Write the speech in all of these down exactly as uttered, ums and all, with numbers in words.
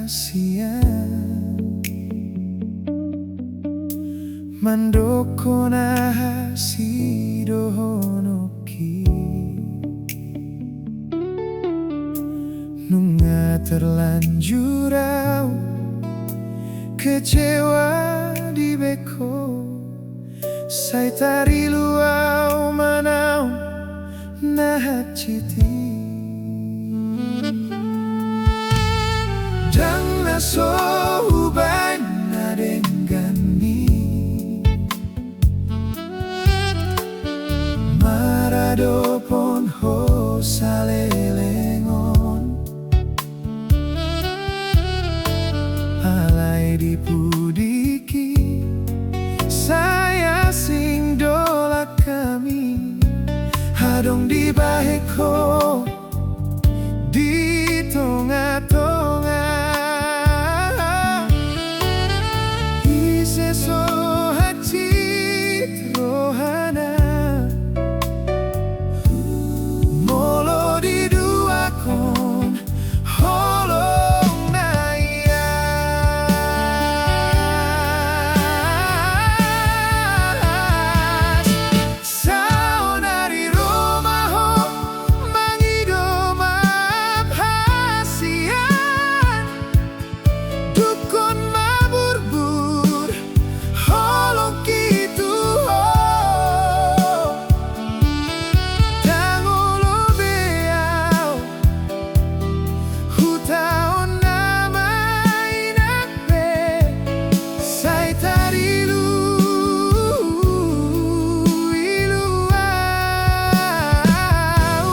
hasian, mandok hona hasidohononki. Nunga terlanjur au kecewa di bek ho, sai tarilu au manaon na hansit i. Ndang na so hubaen na denggan i, maradophon ho saleleng on. Alai di pudiki sai asing do langkami, adong dibahek ho di tongatonga. Ise so hansit rohana, molo diduakhon holong na ias. Saonari ro ma ho mangido maaf hasian, dungkon maburbur holongki tu ho. Ndang olo be au hutaon nama inang pe, sai tarilu ilu au.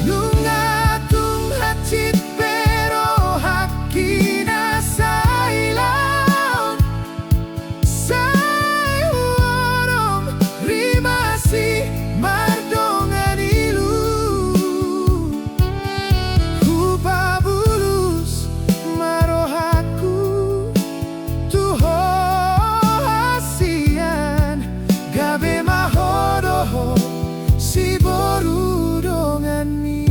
Nunga tung hansit pe rohangki na sailaon, sai huorom rimasi mardongan ilu. Hupabulus ma rohangku tu ho hasian, gabe ma ho dohot siboru donganmi.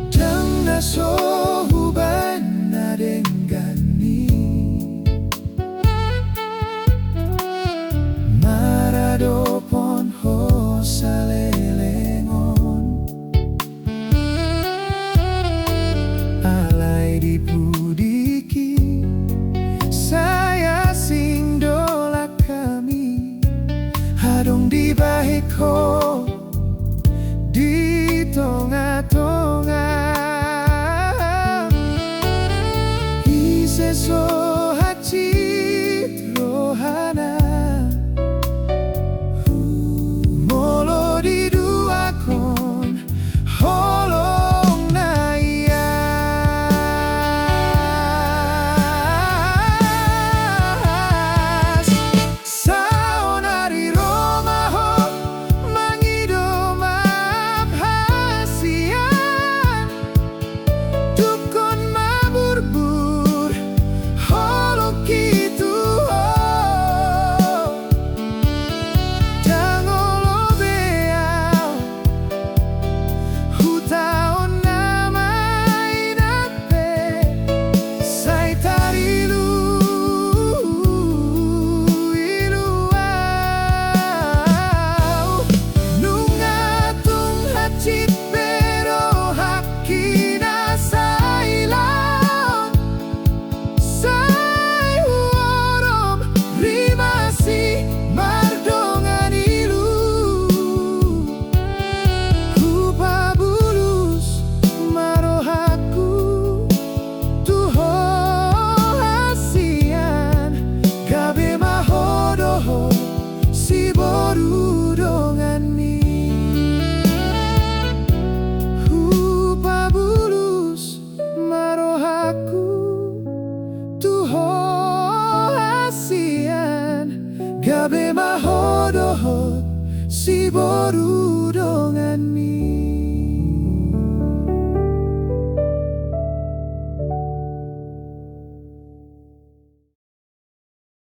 Ndang na so hubaen na denggan i, maradophon ho saleleng on. Alai di pudiki sai asing do langkami, adong dibahek ho di tongatonga. Ise so hansit rohana, molo diduakhon holong na ias. Saonari ro ma ho mangido maaf hasian, dungkon maburbur holongki tu ho. Ndang olo be au hutaon nama inang pe, sai tarilu ilu au. Nunga tung hansit pe rohangki na sailaon, sai huorom rimasi mardongan ilu. Hupabulus ma rohangku tu ho hasian, gabe ma ho dohot siboru donganmi. Hupabulus ma rohangku tu ho hasian, gabe ma ho dohot siboru donganmi.